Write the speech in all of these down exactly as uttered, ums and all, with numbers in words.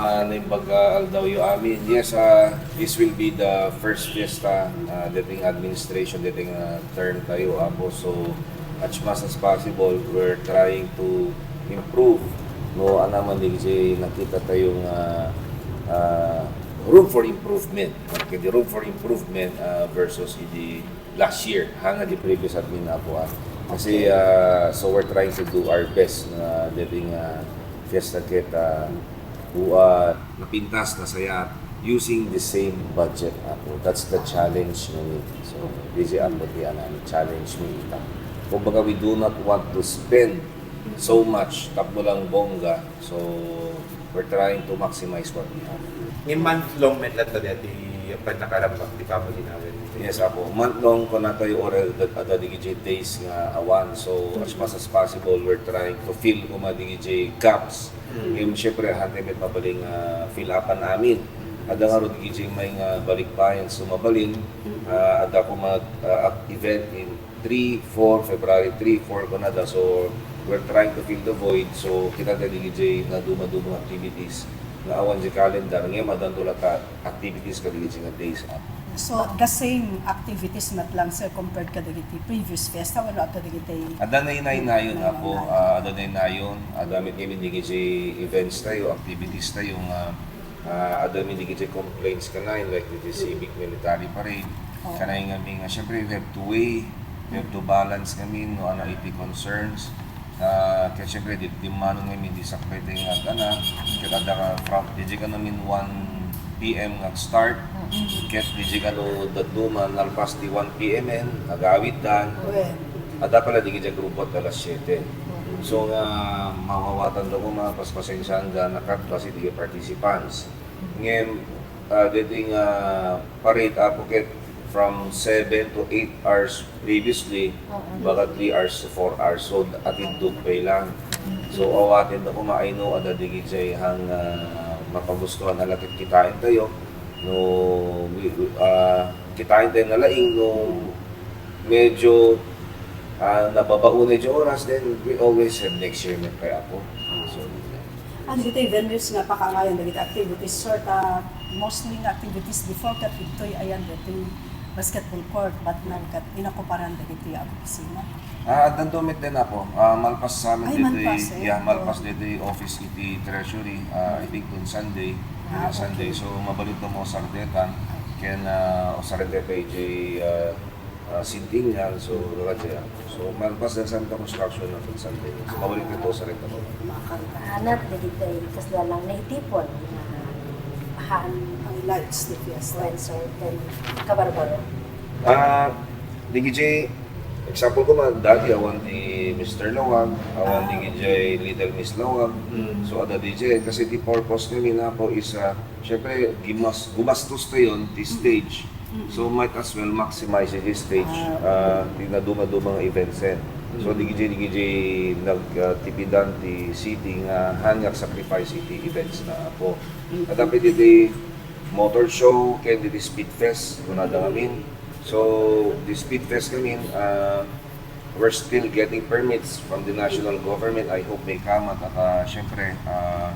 Ah, naimbag a aldawyo amin. Yes, ah, this will be the first fiesta, ah, ditoy nga administration, ditoy nga term tayo, Apo. So, as much as possible, we're trying to improve, no, ania man di nakita tayo nga, ah, room for improvement. Okay, the room for improvement, ah, versus the last year, ha, nga di previous admin, Apo, ah. Kasi, ah, so we're trying to do our best nga ditoy nga fiesta ket, ah, u-, ah, napintas, nasaya using the same budget, Apo. That's the challenge ngamin. So, D J Apo, ti anan challenge mi ita. Kumbaga, we do not want to spend so much, tapno lang bongga. So, we're trying to maximize what we have. Nga month long met latta dayta ti panakarambak ti pamaginawan. Yes, Apo. Month long, kunatayo, or adda, adda dagiti days nga awan. So, as much as possible, we're trying to fill koma dagiti gaps. Ngem, syempre, hantay met mabalin nga fill upan amin. Adda ngarud dagiti may nga balikbayan, so mabalin, ah, adda koma, ah, event in three, four, February three, four, kunada. So, we're trying to fill the void. So, kita dagiti nga dumaduma nga activities nga awan di calendar. Ngem, addanto latta activities kadagiti nga days, ah. So, the same activities met lang, sir, compared kadagiti previous fiesta, wenno adda dagiti Adda nainaynayon, Apo. Ah, adda nainaynayon. Adda met ngamin dagiti events tayo, activities tayo nga, ah, adda met dagiti complaints kanayon, like dagiti civic military parade. Oo. Kanayon ngamin nga, syempre, we have to weigh, we have to balance ngamin, no, ania iti concerns. Ah, kaya syempre, di, di mano ngamin di sakbay tayo nga agana. Kaya adda nga from, di ka namin one P M nga start. Mm. Ket di kano dadduma, nalpas ti one P M en, agawiddan. Wen. Adda pala di kadagiti grupo at alas siete. Mm. So nga, mawawatan da ko, mga paspasensyaan da, nakat kasi di participants. Ngem, ah, dito nga parade, Apo, ket from seven to eight hours previously, Oo. Baga three hours to four hours. So, atiddog pay lang. So, awaten da koma, I know, adda dagiti hang, ah, mapagustuhan a lakit kitaen tayo. No, wi-, wi-, ah, kitaen tayo na laing, no, medyo, ah, nababaon na iti oras, then we always have next year met pay, Apo. So, And dagiti venues nga pakaangayan dagiti activities, sir, ta mostly nga activities before ket ditoy ayan ditoy basketball court, but now ket inakuparan dagiti opisina. Ah, addanto met din, Apo. Ah, malpas sa amin Ay, ditoy, malpas, eh. Yeah, malpas Oo. Ditoy office iti treasury, ah, I think on Sunday. Ah, Sunday. Okay. So, mabalinto mo usardetan. Ken, ah, usarde pay iti, ah, ah, sintingan, so, radya. So, malpas da sa construction na kung saan din. So, mabalin ito sa renta ko. Makanta. Hanap, dagiti kasla lang naitipon, ah, han. Highlights ti fiesta. When certain kabarbaro. Ah, dagiti, example ko man, dati awan di Mister Lawag, awan Ah. dagiti Little Miss Lawag. Mm. So, adda dagiti, kasi the purpose ngamin, Apo, is, ah, syempre, gimas-, gumastos tayo ti Mm. stage. Mm. So, might as well maximize iti stage, Ah, okay. ah, ti naduma-duma nga events, eh. So, Mm. dagiti, dagiti nag, ah, tipidan ti city nga han nga sacrifice iti events na, Apo. Mm. Adda pay dagiti motor show, ken dagiti speed fest, kunada Mm. ngamin. So, the speed fest ngamin, ah, We're still getting permits from the national government. I hope may kamat at, ah, syempre, ah,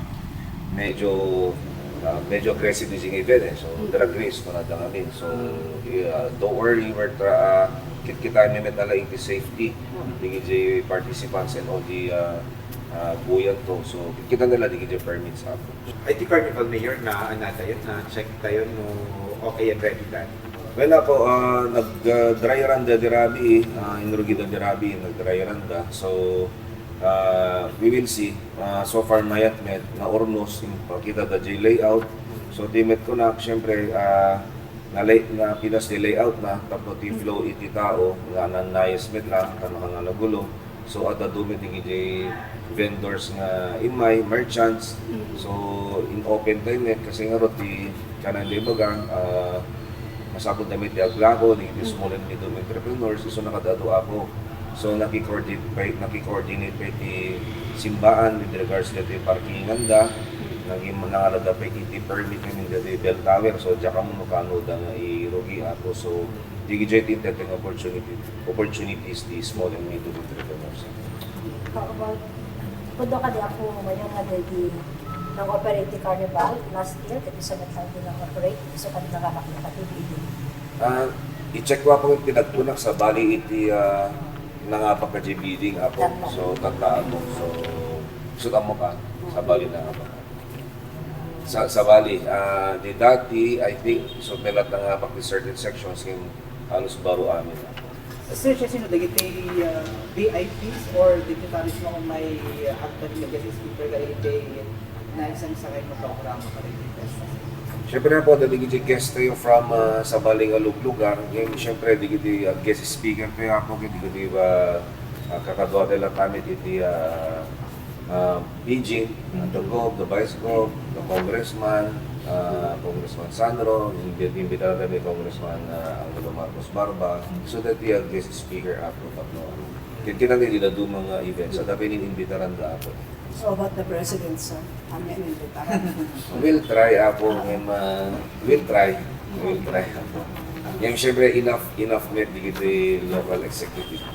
medyo, ah, medyo aggressive dagiti event, eh. So, Mm. drag race, kunada ngamin. So, Mm. yeah, don't worry, we're tra-, ah, kit-, kita mi met na lang iti safety, Mm. dagiti participants and all the, ah, ah, buoyanto. So, kit-, kita na lang dagiti permits, Apo. Ay, ti Carnival Mayor, na, ano tayo, na check tayo no okay and ready na. Well, Apo, ah, nag, ah, dry run da di rabii, ah, inrugida di rabii, nag-dry run da. So, ah, we will see. Ah, so far, mayat met, naurnos, in, pakita da di layout. So, ti met ko na, syempre, ah, na lay-, napinas di layout na, tapno ti flow iti tao, nga nanayas met lang, kano nga nagulo. So, adda met dagiti vendors nga immay, merchants. Mm. So, in-open time met, kasi ngarud ti, kanan di baga, ah, masapul da met ti aglako, dagiti Mm. small and medium entrepreneurs, isu na kadado, Apo. So, naki-coordinate pay, naki-coordinate pay ti simbaan with regards to ti parkingan da, Mm. naging nangalada pay iti permit ngamin dati bell tower. So, diak ammo no kano da nga irugi, Apo. So, dagiti interesting opportunity, opportunities ti small and medium entrepreneurs. How about, pwede ka di ako ngayon nga di Nang-operate ti Carnival last year, ket isu met laeng ti nang-operate, isu kadi nangapak ti bidding. Ah, i-check ko apong ti nagtunak sabali iti, ah, nangapak kadaydi bidding, apo. So, tatta, apo. So, so, ammok, ah, sabali nangapak. Sa, sabali, ah, di dati, I think, so, melat nangapak ti certain sections, ngem halos baro amin, apo. Sir, siasino dagiti, ah, V I Ps or dignitaries nga umay, ah, agpati nga guest speaker kadagiti naisangsangay nga programa kadagiti fiesta? Siyempre, apo, dagiti guest tayo from, ah, sabali nga luglugar. Ngem, siyempre, dagiti, ah, guest speaker tayo, apo, dagiti, ah, ah, kakadua tayo latta met iti, ah, ah, Beijing, ah, the Gov, the Vice Gov, the Congressman, ah, Congressman Sandro, imbi-, imbitaran tayo ni Congressman, ah, Angelo Marcos Barba. So that the, ah, guest speaker, apo, tapno, ken kinanay dida dumang, ah, events, sa dapay nin imbitaran da, apo. So about the president, sir? Ania nin imbitaran? We'll try, apo, ngem, ah, we'll try. We'll try, apo. Ngem, siyempre, enough, enough met dagiti local executive.